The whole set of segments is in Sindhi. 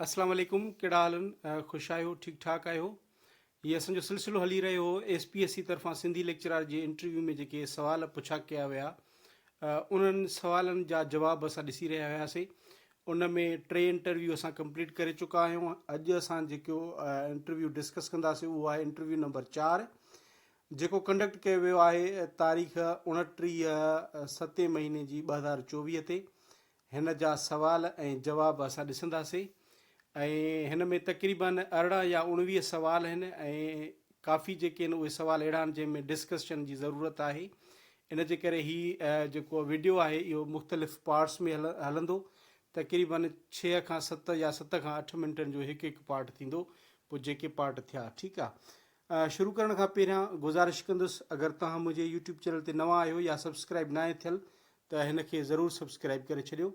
اسلام عليڪم ڪهڙا حال آهن خوش آهيو ٺيڪ ٺاڪ آهيو هي اسان جو سلسلو هلي رهيو هو ايس پي ايس سي طرفان سنڌي ليڪچرار جي انٽرويو ۾ جيڪي سوال پڇا ڪيا ويا انهن سوالن جا جواب اسان ڏسي رهيا هياسي ان ۾ ٽي انٽرويو اسان ڪمپليٽ ڪري چڪا آهيون اڄ اسان جيڪو انٽرويو ڊسڪس ڪنداسي اهو آهي انٽرويو نمبر 4 جيڪو ڪنڊڪٽ ڪيو ويو آهي تاريخ 29 ستين مهيني جي 2024 تي هن جا سوال ۽ جواب اسان ڏسنداسين ۽ هن ۾ تقريباً 18 يا 19 سوال آهن ۽ ڪافي جيڪي آهن اهي سوال اهڙا آهن جنهن ۾ ڊسڪشن جي ضرورت آهي ان جي ڪري هي جيڪو وڊيو آهي اهو مختلف پارٽس ۾ هلندو تقريباً 6 کان 7 يا 7 کان 8 منٽن جو هڪ هڪ پارٽ ٿيندو پوء جيڪي پارٽ ٿيا ٺيڪ آهي شروع ڪرڻ کان پهريان گذارش ڪندس اگر توهان منهنجي يوٽيوب چينل تي نوان آهيو يا سبسڪرائب ناهي ٿيل ته هن کي ضرور سبسڪرائب ڪري ڇڏيو.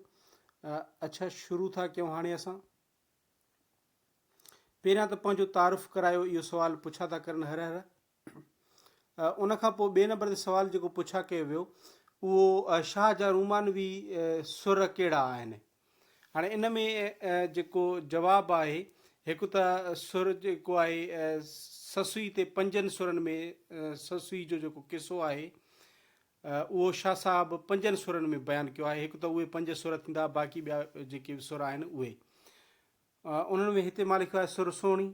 اڇا شروع ٿا ڪيون هاڻي اسان. پهريان ته پنهنجو تعارف ڪرايو اهو سوال پڇا ٿا ڪرن هر هر. ان کان پوء ٻئي نمبر تي سوال جيڪو پڇا ڪيو ويو اهو شاهه جا رومانوي سر ڪهڙا آهن. هاڻي ان ۾ جيڪو جواب آهي هڪ ته سر جيڪو آهي سسئي تي پنجن سرن ۾ سسئي جو جيڪو قصو آهي اهو شاهه صاحب پنجن سرن ۾ بيان ڪيو آهي. هڪ ته اهي پنج سر ٿيندا، باقي ٻيا جيڪي به سر آهن اهي. انهن ۾ هتي مان لکيو آهي سر سهڻي.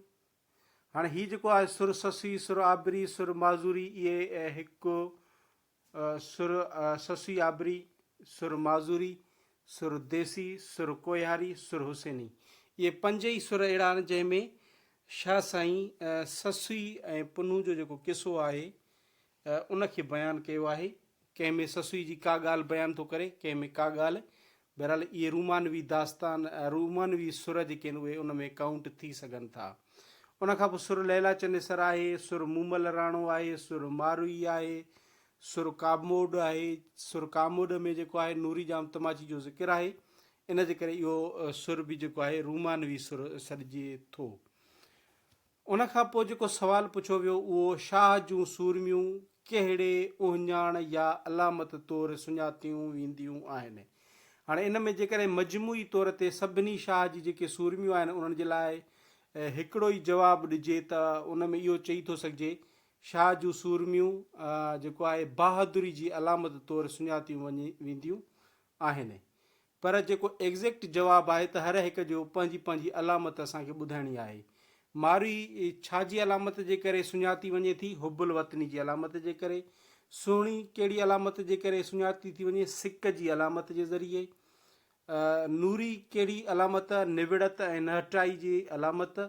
هاڻي هي جيڪو آهي سر سسئي، سر آبري، سر معذوري اهي هڪ سر سسئي آبري، سر معذوري، سر ديسي، سر ڪوهياري، سر حسيني. اهي پنج ئي سر اهڙا آهن جنهن ۾ شاهه سائين سسئي ۽ پنهون جو جيڪو قصو آهي ان کي بيان ڪيو آهي. ڪنهن ۾ سسئي جي ڪا ڳالهه بيان ٿو ڪري، ڪنهن ۾ ڪا ڳالهه. بهرحال اهي رومانوي داستان، رومانوي سر جيڪي آهن اهي ان ۾ ڪائونٽ ٿي سگهن ٿا. ان کان پوء سر ليلا چنيسر آهي، سر مومل راڻو آهي، سر ماروئي آهي، سر ڪاموڏ آهي. سر ڪاموڏ ۾ جيڪو آهي نوري ڄام تماچي جو ذڪر آهي. ان جي ڪري اهو سر به جيڪو آهي رومانوي سر سڏجي ٿو. ان کان پوء جيڪو سوال پڇيو ويو اهو شاهه جون سورميون ڪهڙي اهڃاڻ يا علامت طور سڃاتيون وينديون آهن؟ هاڻي ان ۾ جيڪڏهن مجموعي طور تي سڀني شاهه جي جيڪي سورميون آهن انهن جي لاء هڪڙو ئي جواب ڏجي ته ان ۾ اهو چئي ٿو سگهجي شاهه جون سورميون جيڪو آهي بهادري جي علامت طور سڃاتيون وينديون آهن. پر جيڪو ايگزيڪٽ جواب آهي ته هر هڪ جو پنهنجي پنهنجي علامت اسان کي ٻڌائڻي آهي. ماروي ڇا جي علامت جي ڪري سڃاتي وڃي ٿي؟ حب الوطني جي علامت جي ڪري. سهڻي ڪهڙي علامت جي ڪري سڃاتي ٿي وڃي؟ سڪ جي علامت جي ذريعي. نوري ڪهڙي علامت؟ نوڙت ۽ نهٽائي جي علامت.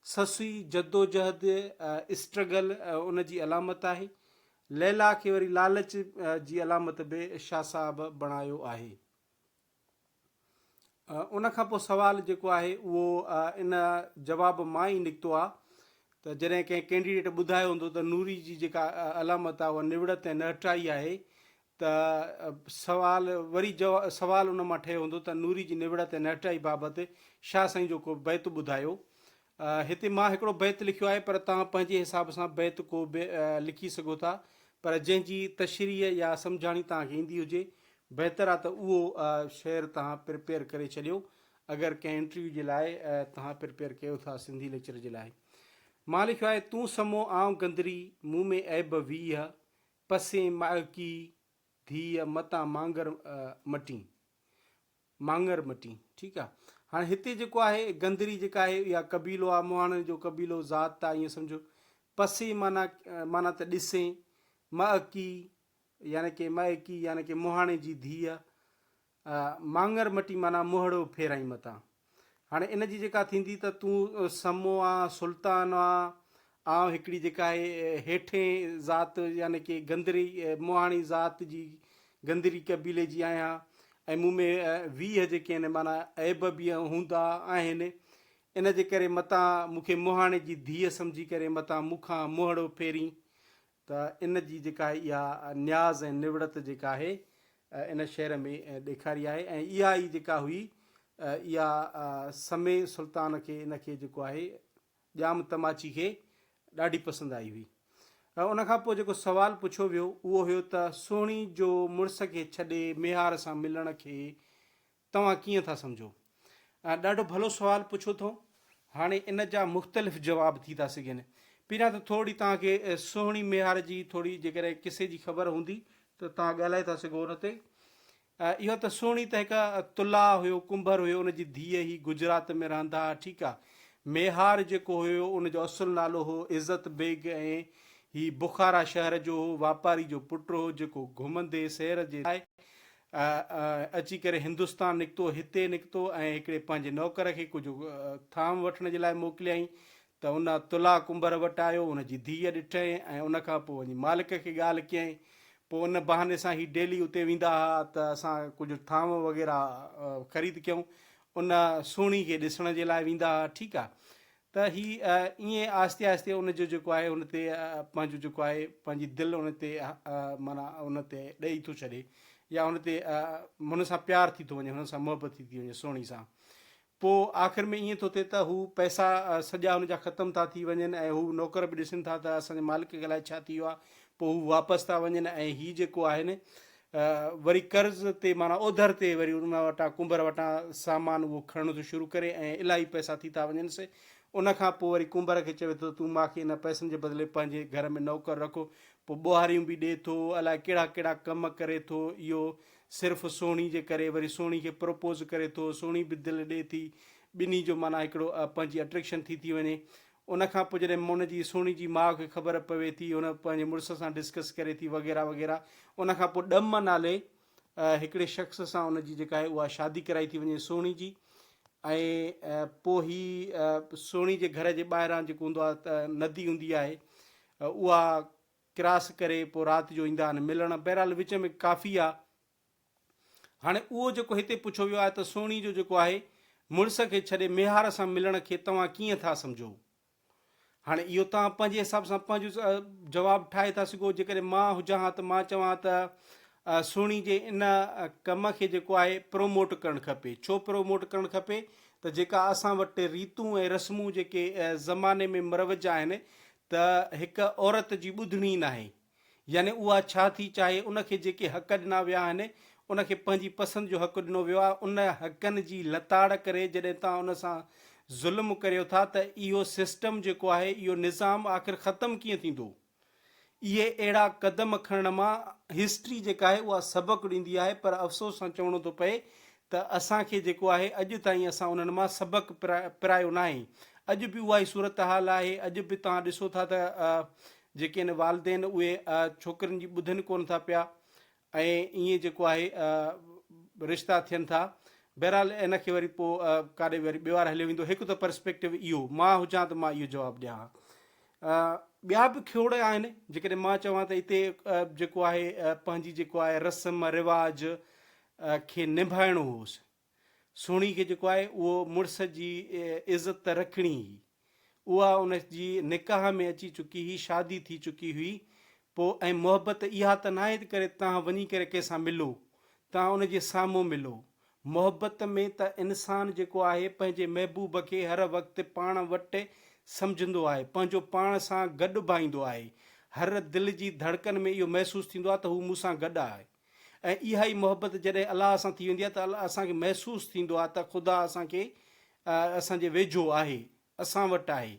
سسئي جدوجهد، اسٽرگل، ان جي علامت آهي. ليلا کي وري لالچ جي علامت به شاهه صاحب بڻايو آهي. ان کان پوء سوال جيڪو آهي اهو ان جواب مان ئي نڪتو آهي ته جڏهن ڪنهن ڪينڊيڊيٽ ٻڌايو هوندو ته نوري جي جيڪا علامت آهي اها نوڙت ۽ نهٽائي آهي ته سوال وري سوال ان مان ٺهيو هوندو ته نوري جي نوڙت ۽ نهٽائي بابت شاهه سائين جو ڪو بيت ٻڌايو. هتي مان هڪڙو بيت لکيو آهي پر توهان پنهنجي حساب سان بيت ڪو به لکي سگهو ٿا پر جنهن جي تشريح يا سمجهاڻي توهان کي ايندي هجي بهتر آهي ته اهو شعر توهان پرپيئر ڪري ڇڏيو اگر ڪنهن انٽرويو جي لاء توهان پرپيئر ڪيو ٿا سنڌي ليڪچر جي لاء. مان لکيو آهي تون سمو آئون گندري مون ۾ عيب 20 پسين مائڪي ڌيء متان مانگر مٽين. مانگر مٽين ٺيڪ آ هاڻي هتي جيڪو آهي گندري جيڪا آهي اها قبيلو آ مهاڻن جو قبيلو ذات آ ائين سمجهو پسي معنيٰ معنيٰ ته ڏسين مئڪي يعني ڪي مئڪي يعني ڪي مهاڻي جي ڌيء مانگر مٽي معنيٰ منهڙو ڦيرائين متان هاڻي ان جي جيڪا ٿيندي ته تون سمو آن، سلطان آن، آئون هڪڙي جيڪا آهي هيٺين ذات يعني ڪي گندري مهاڻي ذات جي گندري قبيلي جي آهيان ۽ مون ۾ 20 جيڪي آهن معنيٰ عيب به هوندا آهن ان جي ڪري متان مون کي مهاڻي جي ڌيء سمجهي ڪري متان مون کان منهڙو ڦيرين ته ان جي جيڪا آهي اها نياز ۽ نوڙت جيڪا آهي ان شعر ۾ ڏيکاري آهي ۽ اها ئي جيڪا هئي اها سمي سلطان کي ان کي جيڪو آهي ڄام تماچي کي ڏاڍي پسند آئي هئي. ان کان پوء جيڪو سوال پڇيو ويو اهو هيو ته سهڻي جو مڙس کي ڇڏي ميهار سان ملڻ کي توهان ڪيئن ٿا سمجهو؟ ڏاڍو ڀلو سوال پڇيو اٿئون. هاڻي ان جا مختلف جواب ٿي ٿا سگهن. پهريان ته ٿورڙي توهان کي سهڻي ميهار جي ٿوري جيڪڏهن قصي جي خبر هوندي ته توهان ڳالهائي ٿا سگهو ان تي. اهو ته سهڻي ته هڪ تلاء هيو، ڪنڀر هيو، ان جي ڌيء هئي، گجرات ۾ رهندا ها، ٺيڪ آ. ميهار جيڪو هيو ان جو اصل نالو هو عزت بيگ ۽ هي بخارا شهر جو هو، واپاري جو پٽ هو، جيڪو گهمندي سير جي لاء اچي ڪري هندستان نڪتو، هتي نڪتو ۽ هڪڙي پنهنجي نوڪر کي ڪجهه ٿانو وٺڻ جي لاء موڪليائين ته ان تلا ڪنڀر وٽ آيو، ان جي ڌيء ڏٺائين ۽ ان کان پوء وڃي مالڪ کي ڳالهه ڪيائين. پوء ان بهاني سان هي ڊيلي اتي ويندا ها ته اسان ڪجهه ٿانو وغيره خريد ڪيون، ان سهڻي کي ڏسڻ جي لاء ويندا ها، ٺيڪ آ. ته هي ائين آهستي آهستي ان جو جيڪو آهي ان تي پنهنجو جيڪو آهي پنهنجي دل ان تي معنيٰ ان تي ڏئي ٿو ڇڏي يا ان تي هن سان پيار ٿي ٿو وڃي هن سان محبت ٿي ٿي وڃي سهڻي سان پوء آخر ۾ ائين ٿو ٿئي ته هو پئسا سڄا هن جا ختم ٿا ٿي وڃن ۽ هو نوڪر به ڏسن ٿا ته اسان جي مالڪ کي الائي ڇا ٿي ويو آهي پوء هو واپس ٿا وڃن ۽ هي جيڪو آهي نه وري قرض تي معنيٰ اوڌر تي وري ان وٽان ڪنڀر وٽان سامان اهو کڻڻ ٿو شروع ڪري ۽ الاهي پئسا ٿي ٿا وڃنس. ان کان پوء وري ڪنڀر کي چوي ٿو ته تون مان کي ان پئسن جي بدلي پنهنجي گهر ۾ نوڪر رک. پوء ٻوهاريون به ڏئي ٿو، الائي ڪهڙا ڪهڙا ڪم ڪري ٿو. اهو صرف سهڻي جي ڪري وري سهڻي کي پروپوز ڪري ٿو. سهڻي به دل ڏئي ٿي. ٻنهي جو معنيٰ هڪڙو پنهنجي اٽريڪشن ٿي ٿي وڃي. ان کان پوء جڏهن هن جي سهڻي جي ماء کي خبر پوي ٿي، هن پنهنجي مڙس سان ڊسڪس ڪري ٿي وغيره وغيره. ان کان پوء ڏم نالي هڪڙي شخص سان ان جي جيڪا آهي اها شادي ڪرائي ٿي وڃي سهڻي جي ۽ پوء هي سهڻي جي گهر جي ٻاهران جيڪو هوندو آهي ته ندي هوندي آهي اها ڪراس ڪري پوء رات جو ايندا آهن ملڻ. بهرحال وچ ۾ ڪافي آهي. هاڻي اهو جيڪو هتي پڇيو ويو آهي ته سهڻي جو جيڪو آهي مڙس کي ڇڏي ميهار سان ملڻ کي توهان ڪيئن ٿا سمجهو؟ هاڻي اهو توهان پنهنجي حساب سان پنهنجو جواب ٺاهي ٿا سگهو. جيڪڏهن مان هجان ها ته مان چوان ها ته سهڻي جي ان ڪم کي جيڪو آهي پروموٽ ڪرڻ کپي. ڇو پروموٽ ڪرڻ کپي ته جيڪا اسان وٽ ريتون ۽ رسمون جيڪي زماني ۾ مروج آهن ته هڪ عورت جي ٻڌڻي ناهي. يعني اها ڇا ٿي چاهي، ان کي جيڪي حق ڏنا ويا آهن، ان کي پنهنجي پسند جو حق ڏنو ويو آهي، ان حقن جي لتاڙ ڪري جڏهن توهان ان سان ظلم ڪريو ٿا ته اهو سسٽم جيڪو آهي، اهو نظام آخر ختم ڪيئن ٿيندو؟ اهي اهڙا قدم کڻڻ مان هسٽري جيڪا آهي اها سبق ڏيندي آهي پر افسوس سان چوڻو ٿو پئي ته اسان کي جيڪو آهي اڄ تائين اسان انهن مان سبق پرايو ناهي. اڄ به اها ئي صورتحال آهي، اڄ به توهان ڏسو ٿا ته جيڪي آهن والدين اهي ڇوڪرين جي ٻڌن ڪونه ٿا پيا ۽ ائين جيڪو آهي رشتا ٿين ٿا بهرحال ان کي وري پوء ڪاڏي وري ٻيو وار هليو ويندو هڪ ته پرسپيڪٽو اهو مان هجان ته مان اهو جواب ڏيان ها ٻيا به کوڙ آهن جيڪڏهن مان چوان ته اتي جيڪو آهي پنهنجي جيڪو آهي رسم رواج کي نڀائڻو هوس سهڻي کي جيڪو آهي اهو مڙس جي عزت ته رکڻي هئي. اها ان جي نڪاح ۾ اچي چڪي هئي، شادي ٿي چڪي هئي، پوء ۽ محبت اها ته ناهي ته ڪري توهان وڃي ڪري ڪنهن سان ملو، توهان ان جي سامهون ملو. محبت ۾ ته انسان جيڪو آهي پنهنجي محبوب کي هر وقت پاڻ وٽ سمجهندو آهي، پنهنجو پاڻ سان گڏ ڀائيندو آهي. هر دل جي ڌڙڪن ۾ اهو محسوس ٿيندو آهي ته هو مون سان گڏ آهي. ۽ اها ئي محبت جڏهن الله سان ٿي ويندي آهي ته اسان کي محسوس ٿيندو آهي ته خدا اسان کي اسان جي ويجهو آهي، اسان وٽ آهي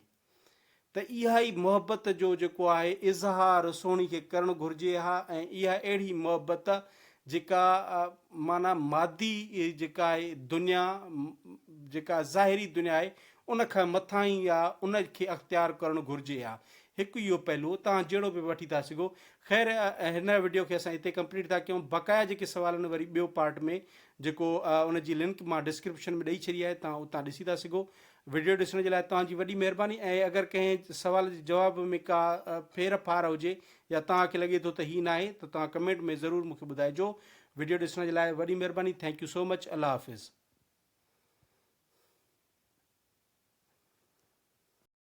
ته اها ئي محبت جو جيڪو آهي اظهار سهڻي کي ڪرڻ گهرجي ها ۽ اها اهڙي محبت جيڪا معنيٰ مادي جيڪا آهي دنيا جيڪا ظاهري دنيا آهي ان کان مٿاهين آ ان کي اختيار ڪرڻ گهرجي ها. هڪ اهو پهلو توهان جهڙو به وٺي ٿا سگهو. خير هن وڊيو کي اسان هتي ڪمپليٽ ٿا ڪيون بقايا جيڪي سوال آهن وري ٻيو پارٽ ۾ جيڪو ان جي لنڪ مان ڊسڪرپشن ۾ ڏئي ڇڏي آهي توهان اتان ڏسي ٿا سگهو. وڊيو ڏسڻ جي لاء توهان جي وڏي مهرباني ۽ اگر ڪنهن سوال جي جواب ۾ ڪا ڦير ڦار هجي يا توهان کي لڳي ٿو ته هي ناهي ته توهان ڪمينٽ ۾ ضرور مون کي ٻڌائجو. وڊيو ڏسڻ جي لاء وڏي مهرباني thank you so much Allah Hafiz.